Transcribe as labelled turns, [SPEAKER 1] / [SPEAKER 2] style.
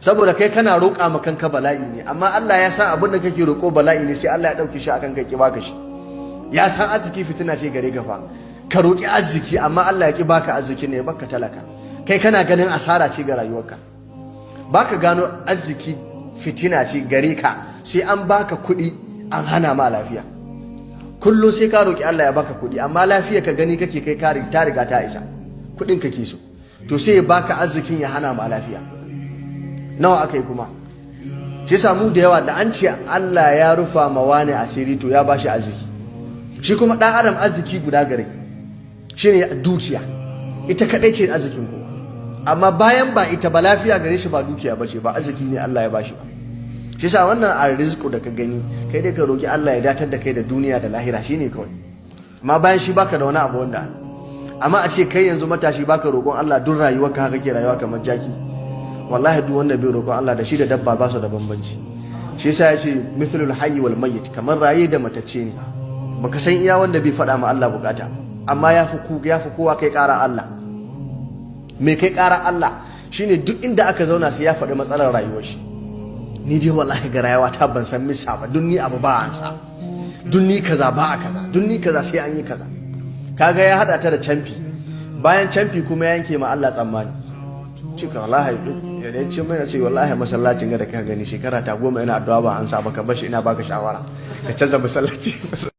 [SPEAKER 1] Saboda kai kana roƙa ma kanka bala'i ne, amma Allah ya san abin da kake roƙo bala'i ne, sai Allah ya ɗauke shi akan kai, ki baka shi. Ya san arziki fitina ce gare ka fa. Ka roƙi arziki, amma Allah ya ki baka arziki ne, ya baka talaka. Kai kana ganin asara ce ga rayuwarka. Baka gano arziki fitina ce gare ka sai an baka kuɗi an hana ma lafiya. Kullum sai ka roƙi Allah ya baka kuɗi, amma lafiya ka gani kake kai ka ta riga ta isa, kuɗin kake so. To sai ya baka arzikin, ya hana ma lafiya. Nawa aka yi kuma? Shi yasa mu da yawa da an ce Allah ya rufa ma wani asiri, to ya bashi arziki. Shi kuma ɗan adam arziki guda gare shine dukiya, ita kaɗai ce arzikin kowa. Amma bayan ba ita ba, lafiya gare shi ba dukiya ba ce ba, arziki ne Allah ya bashi ba. Shi yasa wannan arziku da ka gani, kai dai ka roki Allah ya datar da kai da duniya da lahira, shine kawai. Amma bayan shi baka da wani abu wanda, amma a ce kai yanzu matashi baka roƙon Allah, duk rayuwarka haka kake rayuwa kamar jaki. Wallahi duk wanda bai roƙon Allah, da shi da dabba ba su da bambanci. Shi yasa ya ce mithlul hayyi wal mayyit, kamar raye da matacce ne. Baka san iya wanda bai faɗa ma Allah bukata, amma ya fi kowa kai ƙara Allah. Me kai ƙara Allah shine duk inda aka zauna sai ya faɗi matsalar rayuwar shi. Ni dai wallahi ga rayuwa ta ban san misa ba, dun ni abu ba an sa, dun ni kaza ba a kaza, dun ni kaza sai an yi kaza. Kaga ya hada ta da camfi, bayan camfi kuma ya yanke ma Allah tsammani. Cika wallahi duk ya dai ce mai ce wallahi masallacin ga da ka gani, shekara ta 10 ina addu'a ba an sa ba, ka bashi, ina baka shawara ka canza masallaci.